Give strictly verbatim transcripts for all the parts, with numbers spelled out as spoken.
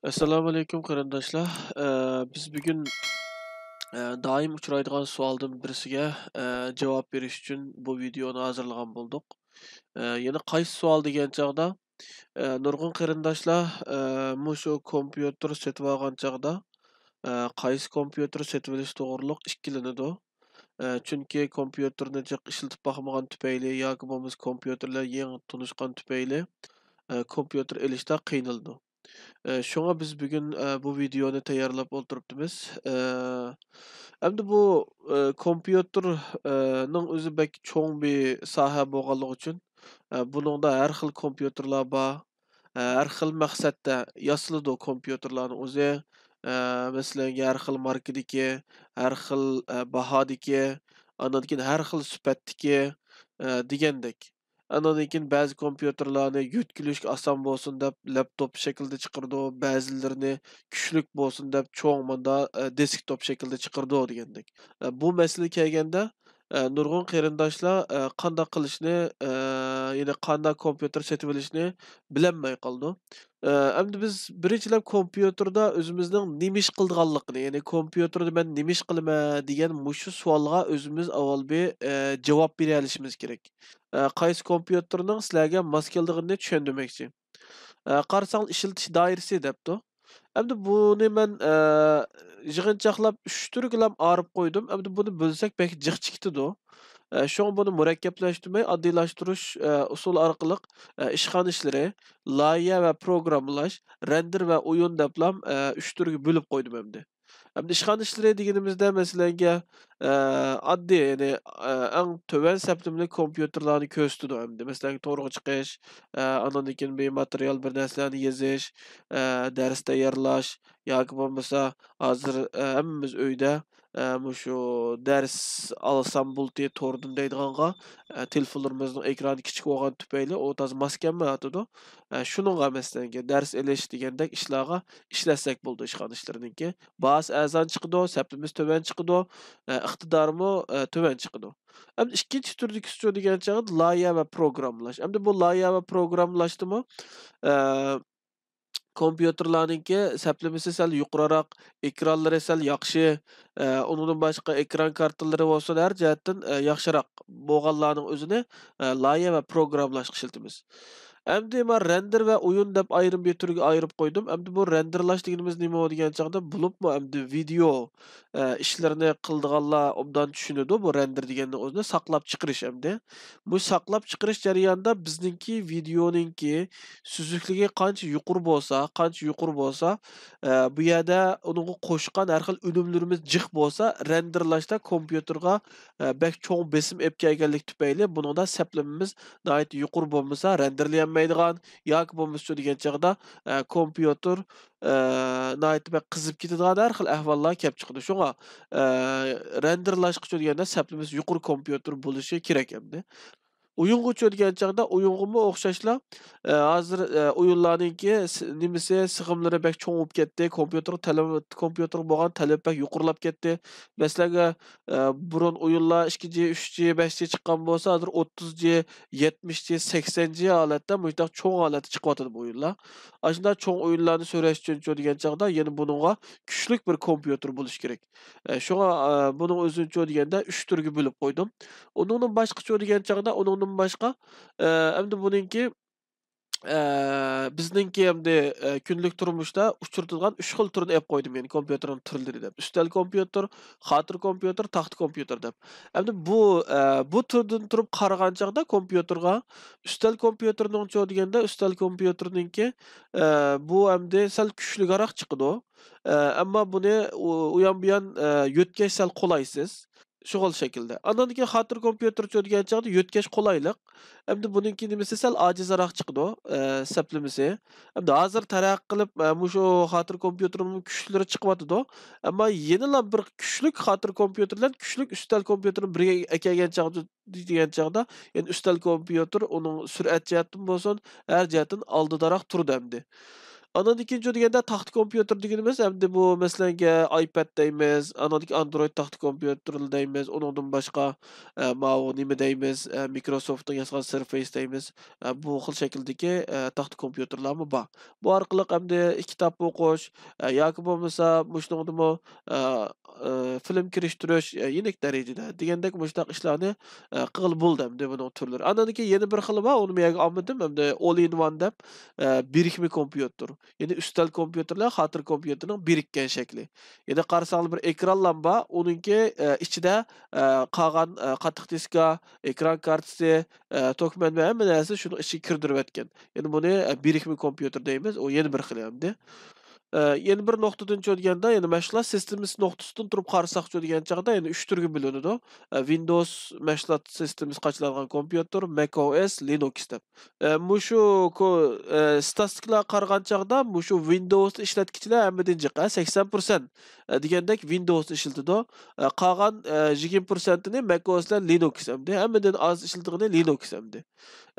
ئەسسالامۇئەلەيكۇم قېرىنداشلار. ئە، بىز بۈگۈن، ئە، دائىم ئۇچرايدىغان سوئالدىن بىرسىگە، ئە، جاۋاب بېرىش ئۈچۈن بۇ ۋىدېئونى ھازىرلىغان بولدۇق. ئە، يەنە قايسى سوئال دېگەن چاغدا، ئە، نۇرغۇن قېرىنداشلار، ئە، مۇشۇ كومپيۇتېر سېتىۋالغان چاغدا، ئە، قايسى كومپيۇتېر سېتىۋېلىش توغرۇلۇق ئىككىلىنىدۇ. ئە، چۈنكى كومپيۇتېرنى جىق ئىشلىتىپ باقمىغان تۈپەيلى ياكى بولمىسا كومپيۇتېر بىلەن يېڭى تونۇشقان تۈپەيلى، ئە، كومپيۇتېر ئېلىشتا قىينىلىدۇ. ئە، شۇڭا بىز بۈگۈن، ئە، بۇ ۋىدېئونى تەييارلاپ ئولتۇرۇپتىمىز. ئە، ئەمدى بۇ، ئە، كومپيۇتېر، ئە، نىڭ ئۆزى بەك چوڭ بىر ساھە بولغانلىقى ئۈچۈن، ئە، بۇنىڭدا ھەر خىل كومپيۇتېرلار بار. ئە، ھەر خىل مەقسەتتە ياسىلىدۇ كومپيۇتېرلارنىڭ ئۆزى. ئە، مەسىلەن، ھەر خىل ماركىدىكى، ھەر خىل، ئە، باھادىكى، ئاندىن كېيىن ھەر خىل سۈپەتتىكى، ئە، دېگەندەك. ئاندىن كېيىن بەزى كومپيۇتېرلارنى يۆتكىلىشكە ئاسان بولسۇن دەپ، لەپتوپ شەكلىدە چىقىرىدۇ، بەزىلىرىنى كۈچلۈك بولسۇن دەپ، چوڭ ماندا، ئە، دېسكتوپ شەكلىدە چىقىرىدۇ دېگەندەك. ئە، بۇ مەسىلىگە كەلگەندە، ئە، نۇرغۇن قېرىنداشلار، ئە، قانداق قىلىشنى، ئە، يەنى قانداق كومپيۇتېر سېتىۋېلىشنى بىلەلمەي قالىدۇ. ئە، ئەمدى بىز بىرىنچىلەپ كومپيۇتېردا ئۆزىمىزنىڭ نېمە ئىش قىلىدىغانلىقىنى، يەنى كومپيۇتېردا مەن نېمە ئىش قىلىمەن دېگەن مۇشۇ سوئالغا ئۆزىمىز ئاۋۋال بىر، ئە، جاۋاب بېرەلىشىمىز كېرەك. ئە، قايسى كومپيۇتېرنىڭ سىلەرگە ماس كېلىدىغىنىنى چۈشەندۈرمەكچى. ئە، قارىساڭ ئىشلىتىش دائىرىسى دەپتۇ. ئەمدى بۇنى مەن، ئە، يىغىنچاقلاپ ئۈچ تۈرگىلا ئايرىپ قويدۇم. ئەمدى بۇنى بۆلسەك بەك جىق چىقىدۇ. ئە، شۇڭا بۇنى مۇرەككەپلەشتۈرمەي ئاددىيلاشتۇرۇش، ئە، ئۇسۇلى ئارقىلىق، ئە، ئىشخانا ئىشلىرى، لايىھە ۋە پروگراممىلاش، رەندېر ۋە ئويۇن دەپلا، ئە، ئۈچ تۈرگە بۆلۈپ قويدۇم ئەمدى. ئەمدى ئىشخانا ئىشلىرى دېگىنىمىزدە، مەسىلەنگە، ئە، ئاددىي، يەنى، ئە، ئەڭ تۆۋەن سەپلىمىلىك كومپيۇتېرلارنى كۆرسىتىدۇ ئەمدى. مەسىلەن، تورغا چىقىش، ئە، ئاندىن كېيىن بىر ماتېرىيال، بىر نەرسىلەرنى يېزىش، ئە، دەرس تەييارلاش ياكى بولمىسا ھازىر، ئە، ھەممىمىز ئۆيدە، ئە، مۇشۇ دەرس ئالسام بولدى توردىن دەيدىغانغا، ئە، تېلېفونلىرىمىزنىڭ ئېكرانى كىچىك بولغان تۈپەيلى ئۇ تازا ماس كەلمەيۋاتىدۇ. ئە، شۇنىڭغا مەسىلەنگە دەرس ئېلىش دېگەندەك ئىشلارغا ئىشلەتسەك بولىدۇ ئىشخانا ئىشلىرىنىڭكى. باھاسى ئەرزان چىقىدۇ، سەپلىمىسى تۆۋەن چىقىدۇ، ئە، ئىقتىدارىمۇ، ئە، تۆۋەن چىقىدۇ. ئەمدى ئىككىنچى تۈردىكىسىچۇ دېگەن چاغدا لايىھە ۋە پروگراممىلاش. ئەمدى بۇ لايىھە ۋە پروگراممىلاشتىمۇ، ئە، كومپيۇتېرلارنىڭكى سەپلىمىسى سەل يۇقىرىراق، ئېكرانلىرى سەل ياخشى، ئە، ئۇنىڭدىن باشقا ئېكران كارتىلىرى بولسۇن ھەر جەھەتتىن، ئە، ياخشىراق بولغانلارنىڭ ئۆزىنى، ئە، لايىھە ۋە پروگراممىلاشقا ئىشلىتىمىز. ئەمدى مەن رەندېر ۋە ئويۇن دەپ ئايرىم بىر تۈرگە ئايرىپ قويدۇم. ئەمدى بۇ رەندېرلاش دېگىنىمىز نېمە دېگەن چاغدا، بولۇپمۇ ئەمدى ۋىدېئو، ئە، ئىشلىرىنى قىلىدىغانلار ئوبدان چۈشىنىدۇ بۇ رەندېر دېگەننىڭ ئۆزىنى ساقلاپ چىقىرىش ئەمدى. بۇ ساقلاپ چىقىرىش جەريانىدا بىزنىڭكى ۋىدېئونىڭكى سۈزۈكلۈكى قانچە يۇقىرى بولسا، قانچە يۇقىرى بولسا، ئە، بۇ يەردە ئۇنىڭغا قوشقان ھەر خىل ئۈنۈملىرىمىز جىق بولسا، رەندېرلاشتا كومپيۇتېرغا، ئە، بەك چوڭ بېسىم ئېلىپ كەلگەنلىكى تۈپەيلى بۇنىڭدا سەپلىمىمىز ناھايىتى يۇقىرى بولمىسا، رەندېرلىيەلمەيدىغان ياكى بولمىسا دېگەن چاغدا، ئە، كومپيۇتېر، ئە، ناھايىتى بەك قىزىپ كېتىدىغان ھەر خىل ئەھۋاللار كېلىپ چىقىدۇ. شۇڭا، ئە، رەندېرلاشقىچۇ دېگەندە سەپلىمىسى يۇقىرى كومپيۇتېر بولۇشى كېرەك ئەمدى. ئويۇنغىچۇ دېگەن چاغدا ئويۇنغىمۇ ئوخشاشلا، ئە، ھازىر، ئە، ئويۇنلارنىڭكى س-، نېمىسى، سىغىملىرى بەك چوڭ بولۇپ كەتتى، كومپيۇتېرغا تەلەپ، كومپيۇتېرغا بولغان تەلەپ بەك يۇقىرىلاپ كەتتى. مەسىلەنگە، ئە، بۇرۇن ئويۇنلار ئىككى جى، ئۈچ جى، بەش جى چىققان بولسا، ھازىر ئوتتۇز جى، يەتمىش جى، سەكسەن جى ھالەتتە، مۇشۇنداق چوڭ ھالەتتە چىقىۋاتىدۇ بۇ ئويۇنلار. ئاشۇنداق چوڭ ئويۇنلارنى سۈرۈش ئۈچۈنچۇ دېگەن چاغدا يەنە بۇنىڭغا كۈچلۈك بىر كومپيۇتېر بولۇشى كېرەك. ئە، شۇڭا، ئە، بۇنىڭ ئۆزىنىچۇ دېگەندە ئۈچ تۈرگە بۆلۈپ قويدۇم. ئۇنىڭدىن باشقىچۇ دېگەن چاغدا، ئۇنىڭدىن باشقا، ئە، ئەمدى بۇنىڭكى، ئە، بىزنىڭكى ئەمدى، ئە، كۈندىلىك تۇرمۇشتا ئۇچرىتىدىغان ئۈچ خىل تۈرنى ئېلىپ قويدۇم، يەنى كومپيۇتېرنىڭ تۈرلىرى دەپ. ئۈستەل كومپيۇتېر، خاتىرە كومپيۇتېر، تاختا كومپيۇتېر دەپ. ئەمدى بۇ، ئە، بۇ تۈردىن تۇرۇپ قارىغان چاغدا كومپيۇتېرغا، ئۈستەل كومپيۇتېرنىڭچۇ دېگەندە، ئۈستەل كومپيۇتېرنىڭكى، ئە، بۇ ئەمدى سەل كۈچلۈكرەك چىقىدۇ. ئە، ئەمما بۇنى ئۇ، ئۇيان بۇيان، ئە، يۆتكەش سەل قولايسىز. شۇ خىل شەكىلدە. ئاندىن كېيىن خاتىرە كومپيۇتېرچۇ دېگەن چاغدا يۆتكەش قولايلىق. ئەمدى بۇنىڭكى نېمىسى سەل ئاجىزراق چىقىدۇ، ئە، سەپلىمىسى. ئەمدى ھازىر تەرەققىي قىلىپ، ئە، مۇشۇ خاتىرە كومپيۇتېرنىڭ كۈچلىرى چىقىۋاتىدۇ. ئەمما يەنىلا بىر كۈچلۈك خاتىرە كومپيۇتېر بىلەن كۈچلۈك ئۈستەل كومپيۇتېرنى بىرگە ئەكەلگەن چاغدا، دېگەن چاغدا، يەنى ئۈستەل كومپيۇتېر ئۇنىڭ سۈرئەت جەھەتتىن بولسۇن، ھەر جەھەتتىن ئالدىداراق تۇرىدۇ ئەمدى. ئانىڭدىن كېيىنچۇ دېگەندە، تاختا كومپيۇتېر دېگىنىمىز ئەمدى بۇ، مەسىلەنگە، ئايپەد دەيمىز، ئانىڭدىن كېيىن ئاندرويد تاختا كومپيۇتېرى دەيمىز، ئۇنىڭدىن باشقا، ئە، ماۋۇ نېمە دەيمىز، ئە، مىكروسوفتنىڭ ياسىغان سىرفېيس دەيمىز. ئە، بۇ خىل شەكىلدىكى، ئە، تاختا كومپيۇتېرلارمۇ بار. بۇ ئارقىلىق ئەمدى كىتاب ئوقۇش، ئە، ياكى بولمىسا مۇشۇنىڭدىمۇ، ئە، ئە، فىلىم كىرىشتۈرۈش، ئە، يېنىك دەرىجىدە دېگەندەك مۇشۇنداق ئىشلارنى، ئە، قىلغىلى بولىدۇ ئەمدى بۇنىڭ تۈرلىرى. ئاندىن كېيىن يەنە بىر خىلى بار، ئۇنى مەن يەرگە ئالمىدىم، ئەمدى ئول ئىن ۋان دەپ، ئە، بىرىكمە كومپيۇتېر. يەنى ئۈستەل كومپيۇتېرلار، خاتىرە كومپيۇتېرنىڭ بىرىككەن شەكلى. يەنى قارىساڭلار بىر ئېكرانلام بار، ئۇنىڭكى، ئە، ئىچىدە، ئە، قالغان، ئە، قاتتىق دىسكا، ئېكران كارتىسى، ئە، توك مەنبە، ھەممە نەرسە شۇنىڭ ئىچىگە كىردۈرۈۋەتكەن. يەنى بۇنى، ئە، بىرىكمە كومپيۇتېر دەيمىز، ئۇ يەنە بىر خىلى ئەمدى. ئە، يەنە بىر نۇقتىدىن چۆ دېگەندە، يەنى مەشغۇلات سىستېمىسى نۇقتىسىدىن تۇرۇپ قارىساقچۇ دېگەن چاغدا، يەنى ئۈچ تۈرگە بۆلۈنىدۇ. ئە، ۋىندوۋس مەشغۇلات سىستېمىسى قاچىلانغان كومپيۇتېر، مەك ئو ئېس، لىنۇكس دەپ. ئە، مۇشۇ كو-، ئە، ستاتىستىكىلارغا قارىغان چاغدا، مۇشۇ ۋىندوۋسنى ئىشلەتكۈچىلەر ھەممىدىن جىق، ئە، سەكسەن پىرسەنت، ئە، دېگەندەك ۋىندوۋسنى ئىشلىتىدۇ. ئە، قالغان، ئە، يىگىرمە پىرسەنتىنى مەك ئو ئېس بىلەن لىنۇكس ئەمدى. ھەممىدىن ئاز ئىشلىتىدىغىنى لىنۇكس ئەمدى.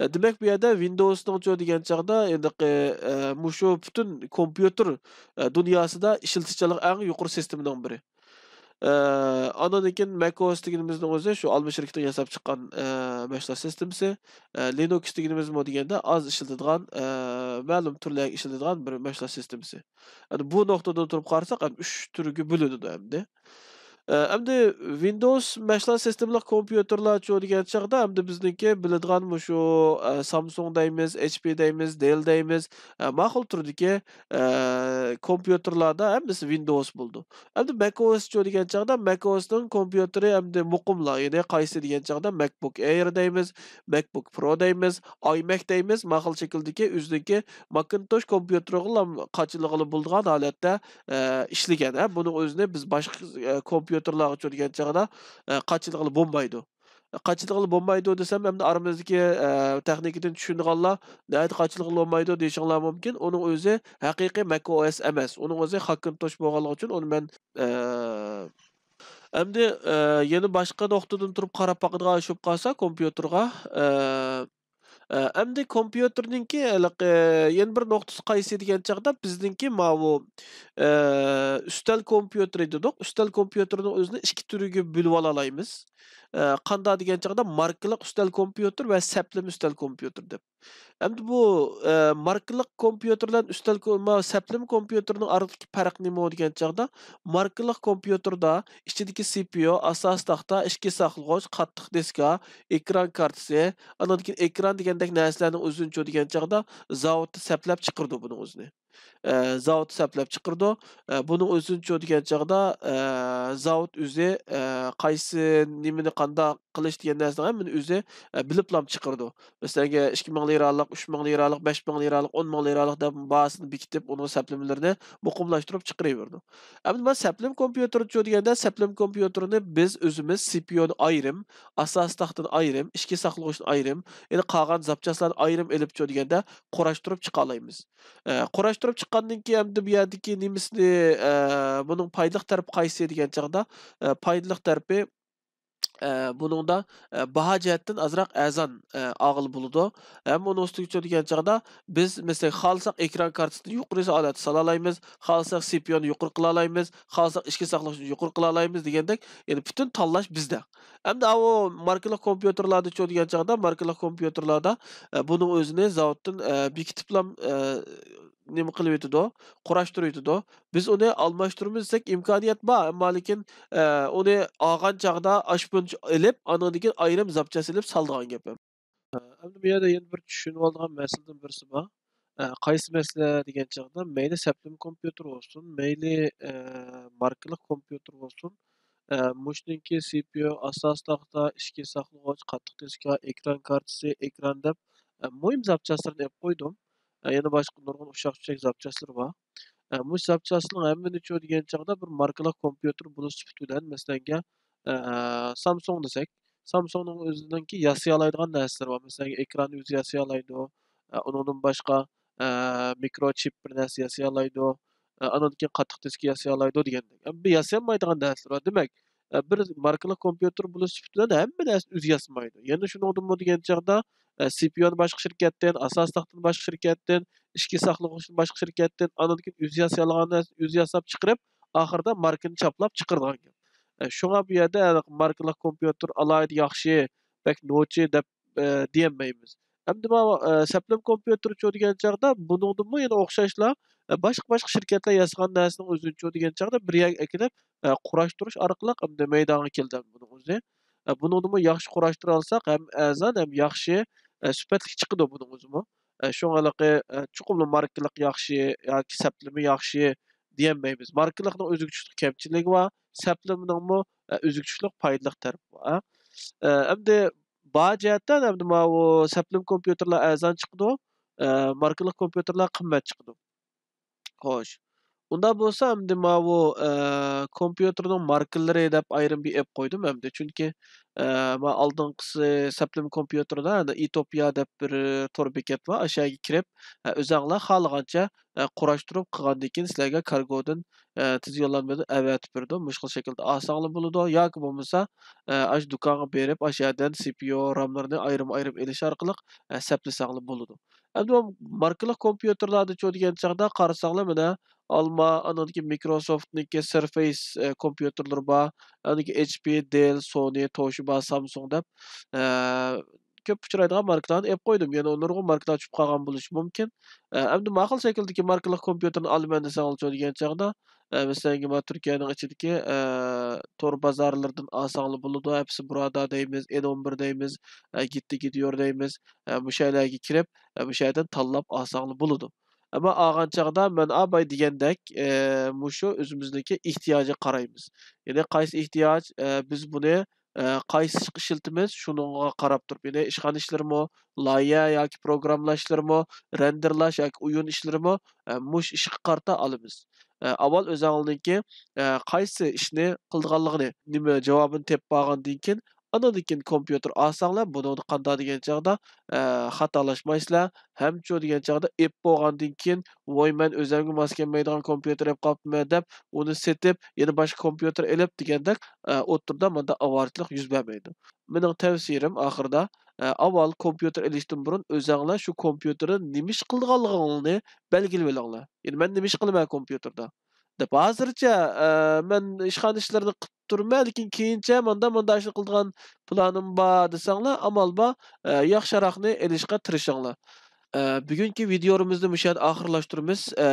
ئە، دېمەك، بۇ يەردە ۋىندوۋسنىڭچۇ دېگەن چاغدا، ھېلىقى، ئە، مۇشۇ پۈتۈن كومپيۇتېر، ئە، دۇنياسىدا ئىشلىتىشچانلىقى ئەڭ يۇقىرى سىستېمىنىڭ بىرى. ئە، ئاندىن كېيىن مەك ئو ئېس دېگىنىمىزنىڭ ئۆزى شۇ ئالما شىركىتىنىڭ ياساپ چىققان، ئە، مەشغۇلات سىستېمىسى. ئە، لىنۇكس دېگىنىمىزمۇ دېگەندە ئاز ئىشلىتىدىغان، ئە، مەلۇم تۈرلەرگە ئىشلىتىدىغان بىر مەشغۇلات سىستېمىسى. يەنى بۇ نۇقتىدىن تۇرۇپ قارىساق، ئەمدى ئۈچ تۈرگە بۆلۈنىدۇ ئەمدى. ئە، ئەمدى ۋىندوۋس مەشغۇلات سىستېمىلىق كومپيۇتېرلارچۇ دېگەن چاغدا، ئەمدى بىزنىڭكى بىلىدىغان مۇشۇ، ئە، سامسۇڭ دەيمىز، ئېچ پى دەيمىز، دېل دەيمىز، ئە، ماقۇل تۈردىكى، ئە، كومپيۇتېرلاردا ھەممىسى ۋىندوۋس بولىدۇ. ئەمدى مەك ئو ئېسچۇ دېگەن چاغدا، مەك ئو ئېسنىڭ كومپيۇتېرى ئەمدى مۇقىملا، يەنى قايسى دېگەن چاغدا، مەكبۇك ئېير دەيمىز، مەكبۇك پرو دەيمىز، ئايمەك دەيمىز، ماقۇل شەكىلدىكى ئۆزىنىڭكى ماكىنتوش كومپيۇتېرىغىلا قاچىلىغىلى بولىدىغان ھالەتتە، ئە، ئىشلىگەن. ھە، بۇنىڭ ئۆزىنى بىز باشقا، ئە، كومپيۇتېرلارغىچۇ دېگەن چاغدا، ئە، قاچىلىغىلى بولمايدۇ. قاچىلىغىلى بولمايدۇ دېسەم، ئەمدى ئارىمىزدىكى، ئە، تېخنىكىدىن چۈشىنىدىغانلار نەدە قاچىلىغىلى بولمايدۇ دېيىشىڭلار مۇمكىن. ئۇنىڭ ئۆزى ھەقىقىي مەك ئو ئېس ئەمەس. ئۇنىڭ ئۆزى خاكىنتوش بولغانلىقى ئۈچۈن ئۇنى مەن، ئە، ئەمدى، ئە، يەنە باشقا نۇقتىدىن تۇرۇپ قاراپ باقىدىغان ئىش بولۇپ قالسا كومپيۇتېرغا، ئە، ئە، ئەمدى كومپيۇتېرنىڭكى ھېلىقى يەنە بىر نۇقتىسى قايسى دېگەن چاغدا، بىزنىڭكى ماۋۇ، ئە، ئۈستەل كومپيۇتېرى دېدۇق. ئۈستەل كومپيۇتېرىنىڭ ئۆزىنى ئىككى تۈرگە بۆلۈۋالالايمىز. ئە، قانداق دېگەن چاغدا ماركىلىق ئۈستەل كومپيۇتېر ۋە سەپلىمە ئۈستەل كومپيۇتېر دەپ. ئەمدى بۇ، ئە، ماركىلىق كومپيۇتېر بىلەن ئۈستەل كو-، ما-، سەپلىمە كومپيۇتېرنىڭ ئارىدىكى پەرق نېمە دېگەن چاغدا، ماركىلىق كومپيۇتېردا ئىچىدىكى سى پى يۇ، ئاساسىي تاختا، ئىچكى ساقلىغۇچ، قاتتىق دىسكا، ئېكران كارتىسى، ئاندىن كېيىن ئېكران دېگەندەك نەرسىلەرنىڭ ئۆزىنىچۇ دېگەن چاغدا زاۋۇتتا سەپلەپ چىقىرىدۇ بۇنىڭ ئۆزىنى. ئە، زاۋۇتتا سەپلەپ چىقىرىدۇ. ئە، بۇنىڭ ئۆزىنىچۇ دېگەن چاغدا، ئە، زاۋۇت ئۆزى، ئە، قايسى نېمىنى قانداق قىلىش دېگەن نەرسىنىڭ ھەممىنى ئۆزى، ئە، بىلىپلام چىقىرىدۇ. مەسىلەن، ئىككى مىڭ لىرالىق، ئۈچ مىڭ لىرالىق، بەش مىڭ لىرالىق، ئون مىڭ لىرالىق دەپ باھاسىنى بېكىتىپ، ئۇنىڭ سەپلىمىلىرىنى مۇقىملاشتۇرۇپ چىقىرىۋېرىدۇ. ئەمدى مانا سەپلىمە كومپيۇتېرچۇ دېگەندە، سەپلىمە كومپيۇتېرنى بىز ئۆزىمىز سى پى يۇنى ئايرىم، ئاساسىي تاختىنى ئايرىم، ئىچكى ساقلىغۇچنى ئايرىم، يەنە قالغان زاپچاسلارنى ئايرىم ئېلىپچۇ دېگەندە قۇراشتۇرۇپ چىقالايمىز. ئە، قۇراشتۇرۇپ چىققاندىن كېيىن ئەمدى بۇ يەردىكى نېمىسىنى، ئە، بۇنىڭ پايدىلىق تەرىپى قايسى دېگەن چاغدا، ئە، پايدىلىق تەرىپى، ئە، بۇنىڭدا، ئە، باھا جەھەتتىن ئازراق ئەرزان، ئە، ئالغىلى بولىدۇ. ھەم ئۇنىڭ ئۈستىگىچۇ دېگەن چاغدا بىز، مەسىلەن، خالىساق ئېكران كارتىسىنى يۇقىرى ھالەتتە سالالايمىز، خالىساق سى پى يۇنى يۇقىرى قىلالايمىز، خالىساق ئىچكى ساقلىغۇچنى يۇقىرى قىلالايمىز دېگەندەك، يەنى پۈتۈن تاللاش بىزدە. ئەمدى ئاۋۇ ماركىلىق كومپيۇتېرلاردىچۇ دېگەن چاغدا، ماركىلىق كومپيۇتېرلاردا، ئە، بۇنىڭ ئۆزىنى زاۋۇتتىن، ئە، بېكىتىپلا، ئە، نېمە قىلىۋېتىدۇ، قۇراشتۇرۇۋېتىدۇ. بىز ئۇنى ئالماشتۇرىمىز دېسەك ئىمكانىيەت بار، ئەمما لېكىن، ئە، ئۇنى ئالغان چاغدا ئاشۇنچە ئېلىپ، ئاندىن كېيىن ئايرىم زاپچاس ئېلىپ سالىدىغان گەپ. ئەمدى بۇ يەردە يەنە بىر چۈشىنىۋالىدىغان مەسىلىدىن بىرسى بار. ئە، قايسى مەسىلە دېگەن چاغدا، مەيلى سەپلىمە كومپيۇتېر بولسۇن، مەيلى، ئە، ماركىلىق كومپيۇتېر بولسۇن، ئە، مۇشۇنىڭكى سى پى يۇ، ئاساسىي تاختا، ئىچكى ساقلىغۇچ، قاتتىق دىسكا، ئېكران كارتىسى، ئېكران دەپ، ئە، مۇھىم زاپچاسلىرىنى ئېلىپ قويدۇم. ئە، يەنە باشقا نۇرغۇن ئۇششاق-چۈششەك زاپچاسلىرى بار. ئە، مۇشۇ زاپچاسلارنىڭ ھەممىنى چۇ دېگەن چاغدا بىر ماركىلىق كومپيۇتېر بولۇش سۈپىتى بىلەن، مەسىلەنگە، ئە، سامسۇڭ دېسەك، سامسۇڭنىڭ ئۆزىنىڭكى ياسىيالايدىغان نەرسىلىرى بار. مەسىلەنگە، ئېكراننى ئۆزى ياسىيالايدۇ. ئە، ئۇنىڭدىن باشقا، ئە، مىكرو چىپ بىر نەرسە ياسىيالايدۇ. ئە، ئانىڭدىن كېيىن قاتتىق دىسكا ياسىيالايدۇ دېگەندەك. ئەمدى ياسىيالمايدىغان نەرسىلەر بار. دېمەك، ئە، بىر ماركىلىق كومپيۇتېر بولۇش سۈپىتى بىلەن ھەممە نەرسىنى ئۆزى ياسىمايدۇ. يەنە شۇنىڭدىنمۇ دېگەن چاغدا، ئە، سى پى يۇنى باشقا شىركەتتىن، ئاساسىي تاختىنى باشقا شىركەتتىن، ئىچكى ساقلىغۇچنى باشقا شىركەتتىن، ئاندىن كېيىن ئۆزى ياسىيالىغان نەرسىنى ئۆزى ياساپ چىقىرىپ، ئاخىرىدا ماركىنى چاپلاپ چىقىرىدىغان گەپ. ئە، شۇڭا بۇ يەردە ماركىلىق كومپيۇتېر ئالاھىدە ياخشى، بەك نوچى دەپ، ئە، دېيەلمەيمىز. ئەمدى ماۋۇ، ئە، سەپلىمە كومپيۇتېرچۇ دېگەن چاغدا بۇنىڭدىمۇ يەنە ئوخشاشلا، ئە، باشقا، باشقا شىركەتلەر ياسىغان نەرسىنىڭ ئۆزىنىچۇ دېگەن چاغدا بىر يەرگە ئەكېلىپ، ئە، قۇراشتۇرۇش ئارقىلىق ئەمدى مەيدانغا كېلىدۇ بۇنىڭ ئۆزى. ئە، بۇنىڭدىمۇ ياخشى قۇراشتۇرالىساق ھەم ئەرزان، ھەم ياخشى، ئە، سۈپەتلىك چىقىدۇ بۇنىڭ ئۆزىمۇ. ئە، شۇڭا ھېلىقى، ئە، چوقۇملا ماركىلىق ياخشى ياكى سەپلىمە ياخشى دېيەلمەيمىز. ماركىلىقنىڭ ئۆزىگە چۈشلۈك كەمچىلىكى بار، سەپلىمىنىڭمۇ، ئە، ئۆزىگە چۈشلۈك پايدىلىق تەرىپى بار. ئە، ئەمدى بار جەھەتتىن ئەمدى ماۋۇ سەپلىمە كومپيۇتېرلار ئەرزان چىقىدۇ، ئە، ماركىلىق كومپيۇتېرلار قىممەت چىقىدۇ. خوش. ئۇنداق بولسا ئەمدى ماۋۇ، ئە، كومپيۇتېرنىڭ ماركىلىرى دەپ ئايرىم بىر ئېلىپ قويدۇم ئەمدى. چۈنكى، ئە، ما ئالدىنقىسى سەپلىمە كومپيۇتېردا، يەنى ئېتوپىيا دەپ بىر تور بېكەت بار. ئاشۇ يەرگە كىرىپ، ئە، ئۆزەڭلار خالىغانچە، ئە، قۇراشتۇرۇپ قىلغاندىن كېيىن سىلەرگە كارگودىن، ئە، تېز يوللانمىدىن ئەۋەتىپ بېرىدۇ. مۇشۇ خىل شەكىلدە ئالساڭلار بولىدۇ. ياكى بولمىسا، ئە، ئاشۇ دۇكانغا بېرىپ، ئاشۇ يەردىن سى پى يۇ، راملىرىنى ئايرىم-ئايرىم ئېلىش ئارقىلىق، ئە، سەپلىسەڭلار بولىدۇ. ئەمدى بۇ ماركىلىق كومپيۇتېرلاردىچۇ دېگەن چاغدا قارىساڭلار، مانا، ئالما، ئاندىن كېيىن مىكروسوفتنىڭكى سىرفېيس، ئە، كومپيۇتېرلىرى بار، ئاندىن كېيىن ئېچ پى، دېل، سونى، توشىبا، سامسۇڭ دەپ، ئە، كۆپ ئۇچرايدىغان ماركىلارنى ئېلىپ قويدۇم. يەنە ئۇنىڭغا ماركىلار چۈشۈپ قالغان بولۇشى مۇمكىن. ئە، ئەمدى ماقۇل شەكىلدىكى ماركىلىق كومپيۇتېرنى ئالىمەن دېسەڭلارچۇ دېگەن چاغدا، ئە، مەسىلەن، ما تۈركىيەنىڭ ئىچىدىكى، ئە، تور بازارلىرىدىن ئالساڭلار بولىدۇ. ھەپسى بۇرادا دەيمىز، ئېن ئون بىر دەيمىز، ئە، گىتتى گىديور دەيمىز. ئە، مۇشۇ يەرلەرگە كىرىپ، ئە، مۇشۇ يەردىن تاللاپ ئالساڭلار بولىدۇ. ئەمما ئالغان چاغدا مەن ئاباي دېگەندەك، ئە، مۇشۇ ئۆزىمىزنىڭكى ئېھتىياجىغا قارايمىز. يەنى قايسى ئېھتىياج، ئە، بىز بۇنى، ئە، قايسى ئىشقا ئىشلىتىمىز، شۇنىڭغا قاراپ تۇرۇپ، يەنى ئىشخانا ئىشلىرىمۇ، لايىھە ياكى پروگراممىلاش ئىشلىرىمۇ، رەندېرلاش ياكى ئويۇن ئىشلىرىمۇ، ئە، مۇشۇ ئىشقا قارىتا ئالىمىز. ئە، ئاۋۋال ئۆزۈڭلارنىڭكى، ئە، قايسى ئىشنى قىلىدىغانلىقىنى، نېمە جاۋابىنى تېپىپ بولغاندىن كېيىن، ئاندىن كېيىن كومپيۇتېر ئالساڭلار، بۇنىڭدا قانداق دېگەن چاغدا، ئە، خاتالاشمايسىلەر. ھەمچۇ دېگەن چاغدا ئېلىپ بولغاندىن كېيىن، ۋوي، مەن ئۆزۈمگە ماس كەلمەيدىغان كومپيۇتېر ئېلىپ قاپتىمەن دەپ، ئۇنى سېتىپ، يەنە باشقا كومپيۇتېر ئېلىپ دېگەندەك، ئە، ئوتتۇرىدا مۇنداق ئاۋارىچىلىق يۈز بەرمەيدۇ. مېنىڭ تەۋسىيەم ئاخىرىدا، ئە، ئاۋۋال كومپيۇتېر ئېلىشتىن بۇرۇن ئۆزەڭلار شۇ كومپيۇتېردا نېمە ئىش قىلىدىغانلىقىڭلارنى بەلگىلىۋېلىڭلار. يەنى مەن نېمە ئىش قىلىمەن كومپيۇتېردا دەپ. ھازىرچە، ئە، مەن ئىشخانا ئىشلىرىنى قىلىپ تۇرىمەن، لېكىن كېيىنچە ماندا، ماندا ئىشنى قىلىدىغان پىلانىم بار دېسەڭلار، ئامال بار، ئە، ياخشىراقنى ئېلىشقا تىرىشىڭلار. ئە، بۈگۈنكى ۋىدىيورىمىزنى مۇشۇ يەردە ئاخىرلاشتۇرىمىز. ئە،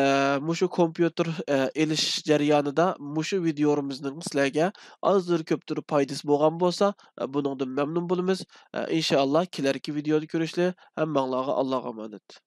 مۇشۇ كومپيۇتېر، ئە، ئېلىش جەريانىدا مۇشۇ ۋىدىيورىمىزنىڭ سىلەرگە ئازدۇر كۆپتۇر پايدىسى بولغان بولسا، ئە، بۇنىڭدىن مەمنۇن بولىمىز. ئە، ئىنشائاللا، كېلەركى ۋىدىيودا كۆرۈشلى. ھەممەڭلارغا ئاللاغا ئامانەت.